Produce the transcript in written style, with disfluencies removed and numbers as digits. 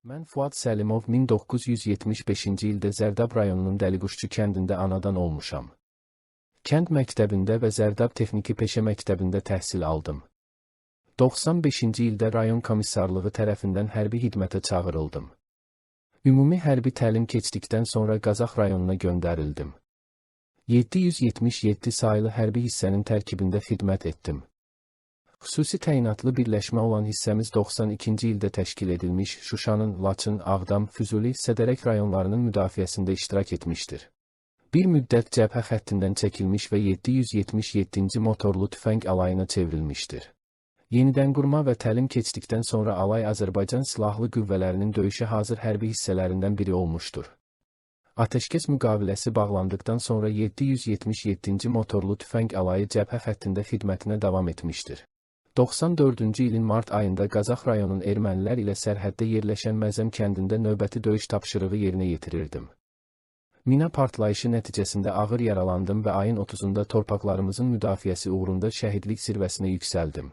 Mən Fuad Səlimov 1975-ci ildə Zərdab rayonunun Dəliquşçu kəndində anadan olmuşam. Kənd məktəbində və Zərdab Texniki Peşə Məktəbində təhsil aldım. 95-ci ildə rayon komissarlığı tərəfindən hərbi xidmətə çağırıldım. Ümumi hərbi təlim keçdikdən sonra Qazax rayonuna göndərildim. 777 saylı hərbi hissənin tərkibində xidmət etdim. Xüsusi təyinatlı birləşmə olan hissəmiz 92-ci ildə təşkil edilmiş Şuşanın, Laçın, Ağdam, Füzuli, Sədərək rayonlarının müdafiəsində iştirak etmişdir. Bir müddət cəbhə xəttindən çəkilmiş və 777-ci motorlu tüfəng alayına çevrilmişdir. Yenidənqurma və təlim keçdikdən sonra alay Azərbaycan Silahlı Qüvvələrinin döyüşə hazır hərbi hissələrindən biri olmuşdur. Atəşkəs müqaviləsi bağlandıqdan sonra 777-ci motorlu tüfəng alayı cəbhə xəttində xidmətinə davam etmişdir. 94-cü ilin mart ayında Qazax rayonunun ermənilər ilə sərhəddə yerləşən Məzəm kəndində növbəti döyüş tapşırığı yerinə yetirirdim. Mina partlayışı nəticəsində ağır yaralandım və ayın 30-unda torpaqlarımızın müdafiəsi uğrunda şəhidlik zirvəsinə yüksəldim.